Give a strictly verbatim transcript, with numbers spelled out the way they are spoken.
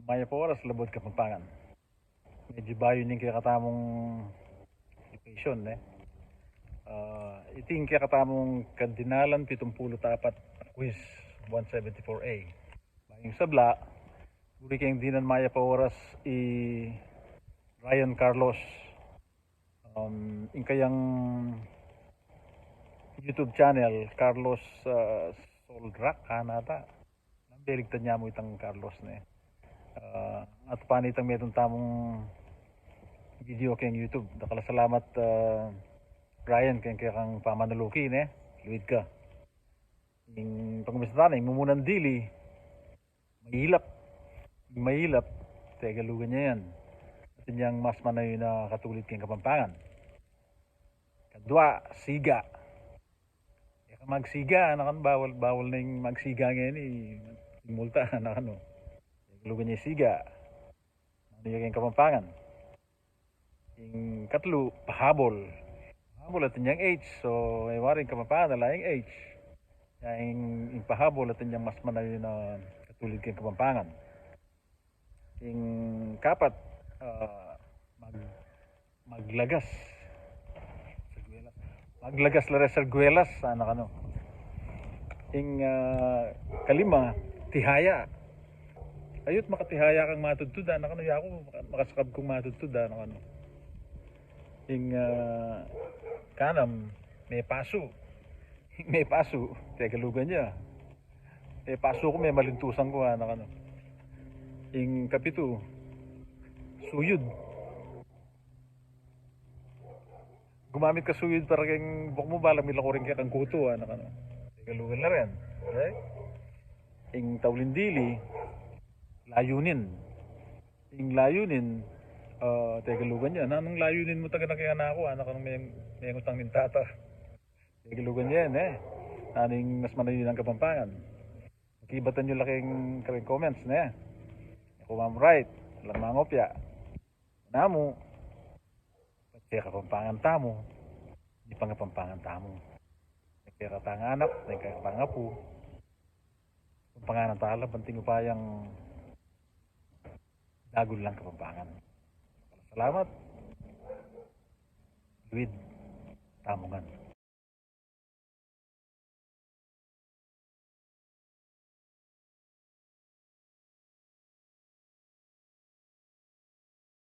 Mayap a oras, Labuad Kapampangan. Medyu bayu ning kekatamung location, ne? Ah, iti ing kekatamung kadinalan pitumpulu't apat quiz, one seventy-four A. Bayung sabla, buri keng dinan mayap a oras i Ryan Carlos. Um, ing kayang YouTube channel, Carlos, ah, Soldrak, kanita. Balik tanya mu itang Carlos, ne. Ah, at pani itang metung tamung video keng YouTube. Dakal a salamat, ah, Ryan, keng kekang pamanuluki, ne. Luid ka. Ing pangumis tana, ing mumunan dili, mailap. Ing mailap, Tegalugan ya yan. Atin yang mas manayun a katulid keng Kapampangan. Kadua, siga. E ka magsiga, anak, ano, bawal, bawal na ing magsiga ngeni, ing multa, anak, ano. Tegalugan ya ing siga. Nanu ya keng Kapampangan? Ing katlu, pahabol. Pahabol, atin yang H. So, e wari ing Kapampangan, ala yang H. Ya ing, ing pahabol, atin yang mas manayun a katulid keng Kapampangan. Ing kapat, ah, mag-, maglagas. Sarguelas. Maglagas la reng sarguelas, anak, ano. Ing, ah, kalima, tihaya. Ayu't makatihaya kang matudtud, anak, ano. Yaku, maka-, makasakab kung matudtud, anak, ano. Ing, ah, kanam, mepasu. Mepasu, Tegalugan ya. Mepasu ku, memalintusan ku, anak, ano. Ing kapitu, suyud. Gumamit ka suyud para keng buak mu, bala milako rin keka kang kutu, anak, ano. Tegalugan la rin. Okay? Ing tauling dili, layunin. Ing layunin, ah, Tegalugan ya. Nanung layunin mu taga na keng anak ku, anak, ano, meng-, mengutang ning tata? Tegalugan ya yan, e. Nanu ing mas manayun a Kapampangan? Pakibatan yu la keng, keng comments, ne. Aku, Ma'am Wright, alang mangopya. Namu, patse Kapampangan tamu, di pangapampangan tamu. Kekatang anak, kekatang apu, Kapampangan tala, ban atin upayang dagul lang Kapampangan. Salamat. Luid tamu ngan.